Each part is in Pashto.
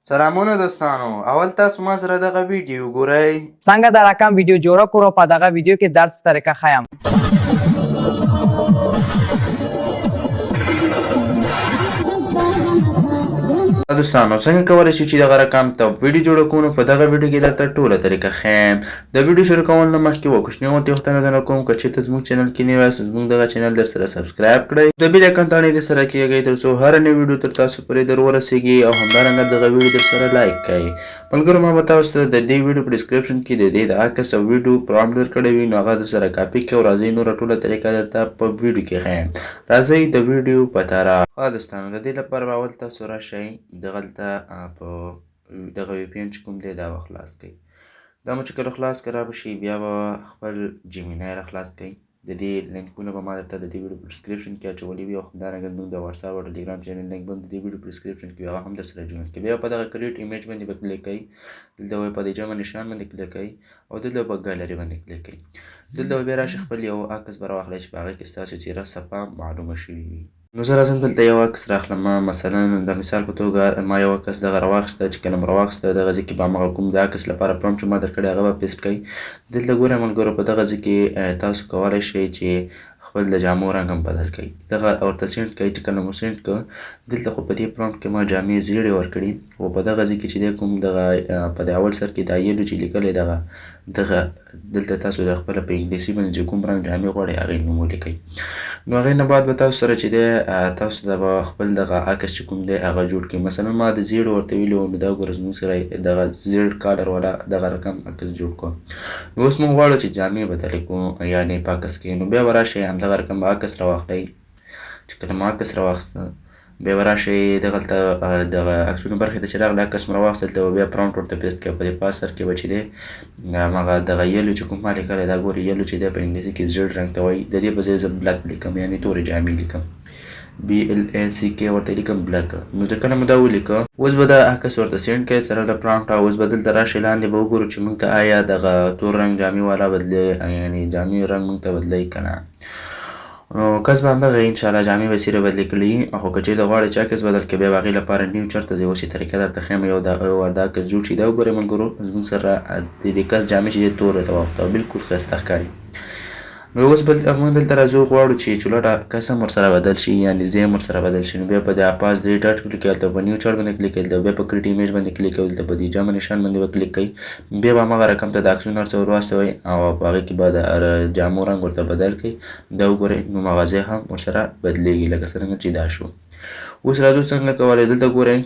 سلامونه دوستانو، اول تاسو ما سره دغه ویډیو وګورئ. څنګه دا رقم ویډیو جوړه کړو، په دغه ویډیو کې درس طریقه ښایم. دوستانو، څنګه کولی شئ چې دغه رقم ته ویډیو جوړه کړو؟ نو په دغه ویډیو کې درته ټوله طریقه ښیم. د ویډیو شروع کولو نه مخکې یوه کوچنۍ غونډې غوښتنه درنه کوم، که چېرته زموږ چینل کې نوي یاست، زموږ دغه چینل در سره subscribe کړئ، د bell icon تڼۍ در سره کېږئ، تر څو هره نوې ویډیو تر تاسو پورې در ورسېږي، او همدارنګه دغه ویډیو در سره like کړئ. ملګرو، ما به تاسو ته د دې ویډیو په description کې د دې د عکس او ویډیو prompt درکړی وي، نو هغه در سره کاپي کړئ، او راځئ نوره ټوله طریقه درته په ویډیو کې ښیم. راځئ د ویډیو په طرف. ښه دوستانو، د دې لپاره به اول تاسو راشئ دغلته په دغه VPN چې کوم دی، دا به خلاص کړئ. دا مو چې کله خلاص کړه، را به شي، بیا به خپل Gemini را خلاص کړئ. د دې لینکونه به ما درته د دې ویډیو په description کې اچولي وي، او همدارنګه زموږ د واتساپ او ټلګرام channel link به هم د دې ویډیو په description کې وي، هغه هم در سره join کړئ. بیا په دغه create image باندې به کلیک کړئ، دلته به په دې جمع نشان باندې کلیک کړئ، او دلته به ګالري باندې کلیک کړئ. دلته به بیا راشي، خپل یو عکس به راواخلئ چې په هغې کې ستاسو څېره صفا معلومه شوي وي. نو زه راځم دلته یو عکس راخلم. مثلا د مثال په توګه ما یو عکس دغه راواخیسته. چې کله مو راواخیسته، دغه ځای کې به هماغه کوم د عکس لپاره prompt چې ما درکړی، هغه به paste کړئ. دلته ګورئ ملګرو، په دغه ځای کې تاسو کولی شئ چې خپل د جامو رنګ هم بدل کړئ. دغه ورته send کړئ. چې کله مو send کړ، دلته خو په دې prompt کې ما جامې زیړې ورکړي، خو په دغه ځای کې چې دی کوم دغه په د اول سر کې دا yellow چې لیکلی، دغه دلته تاسو د خپله په انګلیسي باندې چې کوم رنګ جامې غواړئ، هغې نوم ولیکئ. نو هغې نه بعد به تاسو سره چې دی، تاسو ته به خپل دغه عکس چې کوم دی، هغه جوړ کړي. مثلا ما د زیړ ورته ویلي وو، نو دا ګوره، زموږ سره دغه زیړ color والا دغه رقم عکس جوړ کړو. نو اوس موږ غواړو چې جامې بدلې کړو، یعنې په عکس کې. نو بیا به راشئ، همدغه رقم به عکس راواخلئ. چې کله مو عکس راواخیسته، بیا به راشئ دغلته دغه عکسونو برخې ته. چې راغلی، عکس مو راواخیست، دلته به بیا prompt ورته paste کړئ. په دې پاس سر کې به چې دی هماغه دغه yellow چې کوم ما لیکلی، دا ګورئ، yellow چې دی په انګلیسي کې زیړ رنګ ته وایي. د دې په ځای زه black لیکم، یعنې تورې جامې لیکم، BLACK ورته لیکم، black. نو چې کله مو دا ولیکه، اوس به دا عکس ورته send کړئ سره له prompt. اوس به دلته راشئ، لاندې به وګورو چې موږ ته آیا دغه تور رنګ جامې والا بدلې، یعنې جامې رنګ موږ ته بدلوي که نه. نو کس به همدغه انشاءالله جامې به سیره بدلې کړي. خو که چېرته غواړئ چې عکس بدل کړئ، بیا به هغې لپاره new چېرته ځئ. اوس یې طریقه درته ښیم. یو دا یو وار دا عکس جوړ شي. دا وګورئ ملګرو، زموږ سره د دې کس جامې چې دی، تورې ته واوښته او بالکل ښایسته ښکاري. نو اوس بل موږ دلته راځو، غواړو چې چولټه کس هم ورسره بدل شي، یعنې ځای هم ورسره بدل شي. نو بیا په دې پاس درې dot کلیک کوئ، هلته په new chat باندې کلیک کوئ، دلته بیا په create image باندې کلیک کوئ، دلته په دې جمع نشان باندې به کلیک کوئ. بیا به هماغه رقم ته د عکسونو هر څه ور واستوئ، او په هغې کې به د جامو رنګ ورته بدل کړئ. دا وګورئ، نو مغازه هم ورسره بدلېږي، لکه څرنګه چې دا شو. اوس راځو څنګه کولی. دلته ګورئ،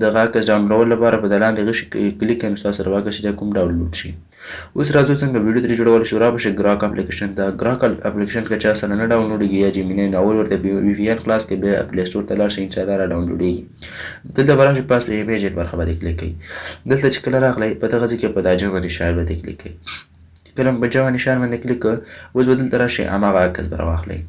دغه عکس ډاونلوډ لپاره په د لاندې غشي کلیک کړئ، نو ستاسو سره به عکس چې کوم ډاونلوډ شي. اوس راځو څنګه ویډیو ترې جوړولی شو. را به شئ Grok application ته. Grok application که چا سره نه ډاونلوډېږي یا Gemini، نو اول ورته VPN خلاص کړئ، بیا Play Store ته لاړ شئ، انشاءالله را ډاونلوډېږي. دلته به راشئ، پاس په image برخه باندې کلیک کړئ. دلته چې کله راغلی، په دغه ځای کې په دا جمع نشان باندې کلیک کړئ. چې کله په جمع نشان باندې کلیک کړ، اوس به دلته راشئ، هماغه عکس به راواخلئ.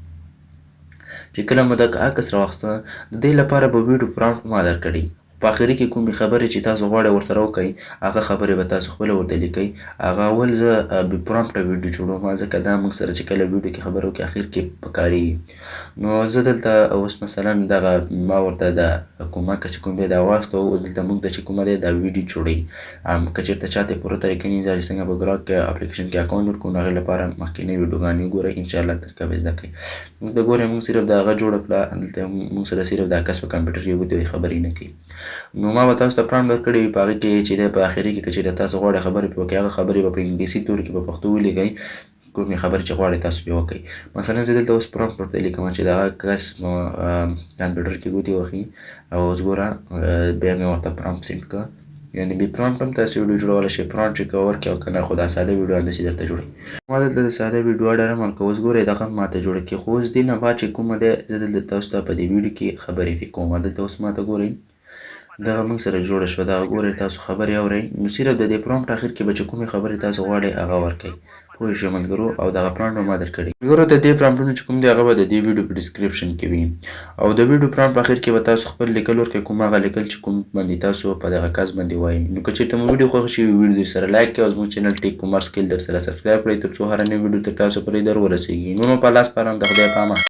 چې کله مو دغه عکس راواخیسته، د دې لپاره به ویډیو prompt ما درکړي. په اخري کې کومې خبرې چې تاسو غواړئ ورسره وکړئ، هغه خبرې به تاسو خپله ورته لیکئ. هغه اول زه بې prompt ه ویډیو جوړوم، ځکه دا موږ سره چې کله ویډیو کې خبرې وکړي، اخر کې پکارېږي. نو زه دلته اوس مثلا دغه ما ورته د کوم عکس چې کوم دی، دا واستو. اوس دلته موږ ته چې کومه دی، دا ویډیو جوړوي. که چېرته چاته پوره طریقه نه ځي چې څنګه په Grok application کې account جوړ کړو، نو هغې لپاره مخکینۍ ویډیوګانې وګورئ، انشاءالله طریقه به زده کړئ. دلته ګورئ، موږ صرف د هغه جوړه کړه. دلته موږ سره صرف دا کس په کمپیوټر کې ګوتې وهي، خبرې نه کوي. نو ما به تاسو ته prompt درکړی وي. په هغې کې چې دی، په اخري کې که چېرته تاسو غواړئ خبرې پرې وکړئ، هغه خبرې به په انګلیسي تورو کې په پښتو ولیکئ، کومې خبرې چې غواړئ تاسو پرې وکړئ. مثلا زه دلته اوس prompt ورته لیکم چې دغه کس په کمپیوټر کې ګوتې وهي. او اوس ګوره، بیا مې ورته prompt send کړ. یعنې بې prompt هم تاسو ویډیو جوړولی شئ. prompt چې که ورکړئ او که نه، خو دا ساده ویډیو همداسې درته جوړوي. ما دلته د ساده ویډیو آرډر هم ورکړ. اوس ګورئ، دغه هم ماته جوړه کړي. خو اوس دې نه بعد چې کومه دی، زه دلته تاسو ته په دې ویډیو کې خبرې پرې کوم. دلته اوس ماته ګورئ، دغه موږ سره جوړه شوه. دغه ګورئ، تاسو خبرې اورئ. نو صرف د دې prompt اخر کې به چې کومې خبرې تاسو غواړئ، هغه ورکړئ، پوه شئ ملګرو؟ او دغه prompt به ما درکړي. ملګرو، د دې prompt ونه چې کوم دی، هغه به د دې ویډیو په description کې وي، او د ویډیو prompt په اخر کې به تاسو خپل لیکل ورکړئ، کوم هغه لیکل چې کوم باندې تاسو په دغه کس باندې وایي. نو که چېرته مو ویډیو خوښ شي، ویډیو در سره like کړئ، او زموږ channel Tech Commerce Skill در سره subscribe کړئ، تر څو هره نوې ویډیو تر تاسو پورې در ورسېږي. نو په الله سپارم، د خدای په امان.